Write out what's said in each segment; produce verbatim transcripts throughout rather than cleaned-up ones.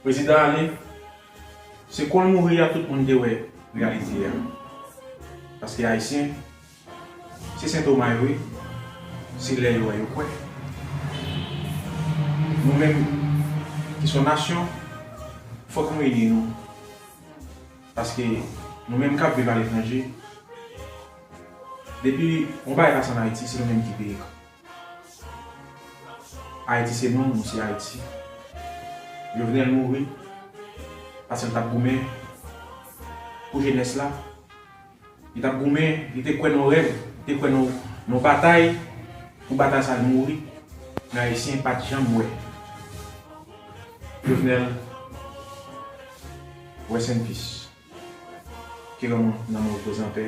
Prezidan ale, se kou l mouri a tout moun te wè reyalite a. Paske Ayisyen, se sentoma yo ye, se lè yo wè yo kwè. Nou menm ki se yon nasyon, fòk nou ini nou. Paske nou menm k ap viv aletranje, depi yon bagay pase ann Ayiti, se nou menm ki peye. Ayiti se nou, nou se Ayiti. Jovenel mouri paske l t ap goumen pou jenès la. Li t ap goumen, li te kwè nan yon rèv, li te kwè nan yon batay, pou batay sa l mouri. Men Ayisyen pa t janm wè Jovenel, rest in peace. Ke lanmò, lanmò repoze anpè.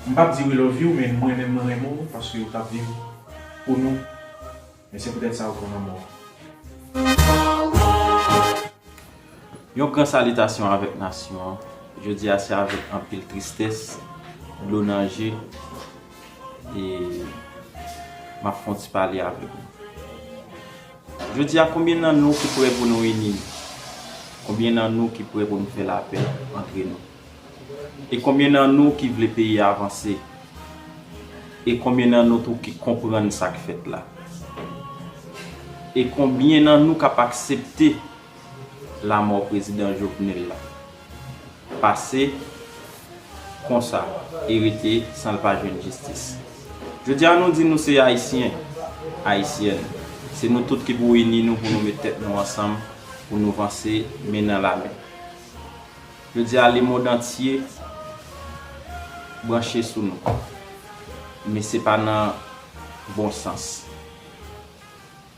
M p ap di we love you, men mwen menm mwen renmen w paske w t ap viv pou nou. Men se poutèt sa ou pran lanmò. Yon gran salitasyon avèk nasyon an. Jodi a se avèk anpil tristès, dlo nan je, e m ap fè yon ti pale avèk nou. Jodi a, konbyen nan nou ki prè pou nou ini? Konbyen nan nou ki prè pou nou fè lapè antre nou? E konbyen nan nou ki vle peyi a avanse? E konbyen nan nou tou ki konprann sa k fèt la? E konbyen nan nou k ap aksepte lanmò prezidan Jovenel la? Pase konsa e rete san l pa jwenn jistis. Jodi a nou di nou se Ayisyen, Ayisyèn. Se nou tout ki pou ini nou pou nou met tèt nou ansanm, pou nou vanse men nan lamen. Jodi a lemond antye branche sou nou. Men se pa nan bon sans.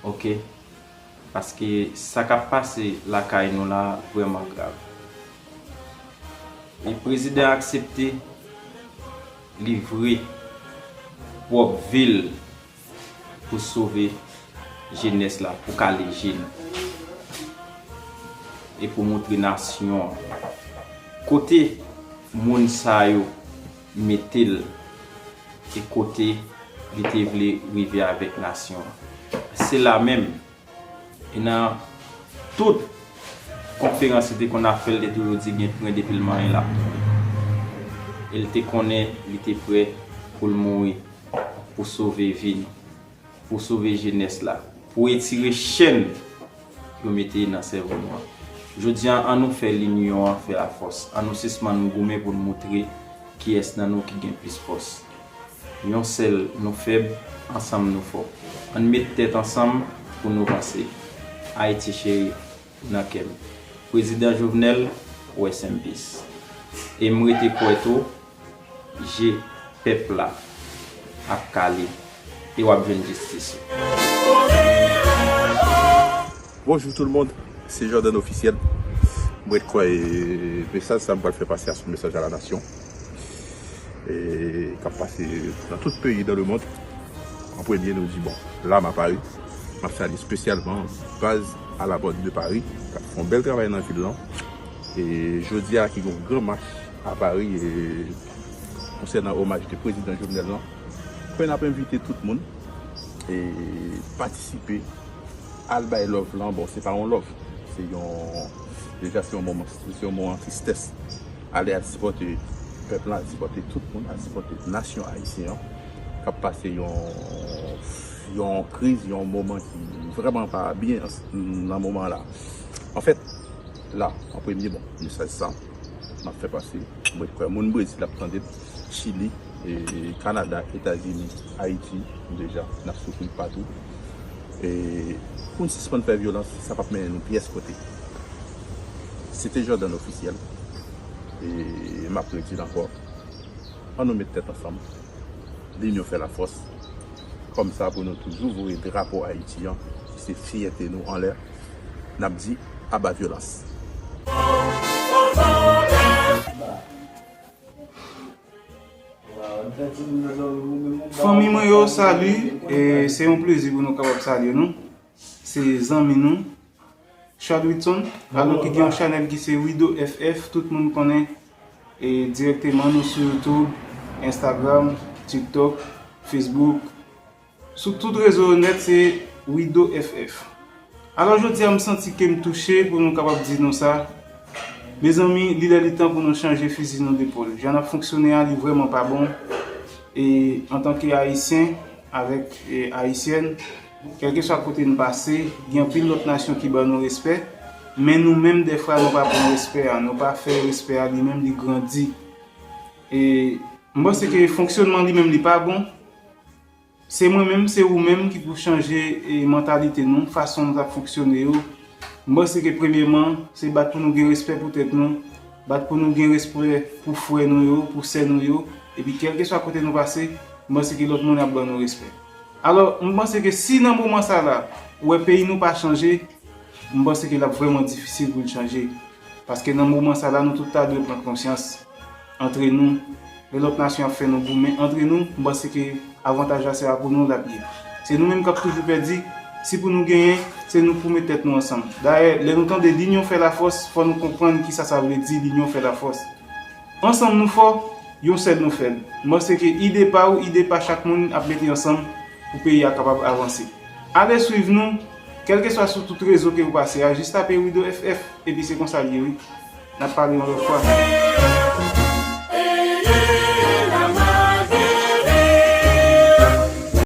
Oke? Paske sa k ap pase lakay nou la vrèman grav. E prezidan aksepte livre pwòp vi l pou sove jenès la, pou kale je nou. E pou montre nasyon an kote moun sa yo mete l e kote li te vle rive avèk nasyon an. Se la menm, e nan tout konferans li te konn ap fè, l te toujou di gen pwen depi l manyen l ap tonbe. E l te konnen li te prè pou l mouri, pou sove vi nou, pou sove jenès la, pou etire chèn yo mete nan sèvo nou an. Jodi a, ann nou fè linyon an fè lafòs. Ann nou sispann goumen pou n moutre kiyès nan nou ki gen plis fòs. Yon sèl nou fèb, ansanm nou fò. Ann met tèt ansanm pou nou vanse. Ayiti cheri, nan kè m. Prezidan Jovenel, rest in peace. E m rete kwè tou, je pèp la ap kale e w ap jwenn jistis ou. Bonjour tout le monde, c'est Jordan Officiel. Mwen kwè mesaj sa m pral fè pase a se yon mesaj a la nasyon, e k ap pase nan tout peyi dans le monde. An premye, nou di, bon, la m a Paris. M ap salye espesyalman baz a la mode de Paris, k ap fè yon bèl travay nan vil lan. E jodi a, ki gen yon gran mach a Paris, e konsènan omaj de prezidan Jovenel lan. Kwen ap envite tout moun e patisipe, al bay love lan. Bon, se pa yon love, se yon, deja se yon moman, se yon moman tristès. Ale al sipòte pèp la, al sipòte tout moun, al sipòte nasyon ayisyen an k ap pase yon, yon kriz, yon moman ki vrèman pa byen nan moman la. Anfèt, la, an premye, bon, mesaj sa m ap fè pase. Mwen kwè moun Brezil ap tande l, Chili, e, Kanada, Etazini, Ayiti, deja, n ap soufri patou. E pou n sispann fè vyolans, sa p ap mennen nou pyès kote. Se te Jordan Officiel. E m ap redi l ankò. Ann nou met tèt ansanm. Linyon fè lafòs. Kòmsa pou nou toujou voye drapo Ayiti an, ki se fyète nou, anlè. N ap di, aba vyolans. Fanmi mwen yo, salut. E se yon plezi pou nou kapab salye nou. Se zanmi nou, Chad Whitson, alò ki gen yon chanèl ki se Wido F F, tout moun konnen, e dirèkteman nou sou YouTube, Instagram, TikTok, Facebook, sou tout rezo yo nèt se Wido F F. Alò, jodi a, m santi ke m touche pou nou kapab di nou sa. Mezanmi, li lè li tan pou nou chanje fizi nou depòl. Jan n ap fonksyone a, li vrèman pa bon. E antanke Ayisyen avèk e, Ayisyèn, kèlkeswa kote n pase, gen anpil lòt nasyon ki ban nou respè. Men nou menm, dèfwa, nou pa pran respè a, nou pa fè respè a li menm li grandi. E m panse ke fonksyònman li menm li pa bon. Se mwen menm, se ou menm ki pou chanje e, mantalite nou, fason nou t ap fonksyone yo. M panse ke premyèman, se bat pou nou gen respè pou tèt nou, bat pou nou gen respè pou frè nou yo, pou sè nou yo, epi kèlkeswa kote nou pase, m panse ke lòt moun ap ban nou respè. Alò, m panse ke si nan moman sa la, ou wè peyi nou pa chanje, m panse ke l ap vrèman difisil pou l chanje. Paske nan moman sa la, nou tout ta dwe pran konsyans antre nou. Lè lòt nasyon ap fè nou goumen antre nou, m panse ke avantaj la se pa pou nou l ap ye. Se nou menm k ap toujou pèdi. Si pou nou genyen, se nou k pou met tèt nou ansanm. Dayè, lè nou tande linyon fè lafòs, fò nou konprann kisa sa vle di linyon fè lafòs. Ansanm nou fò, yon sèl nou fèb. M panse ke ide pa ou, ide pa chak moun ap mete ansanm pou peyi a kapab avanse. Ale swiv nou, kèlkeswa sou tout rezo ke ou pase a, jis tape Rido F F, epi se konsa l ye wi. N ap pale yon lòt fwa.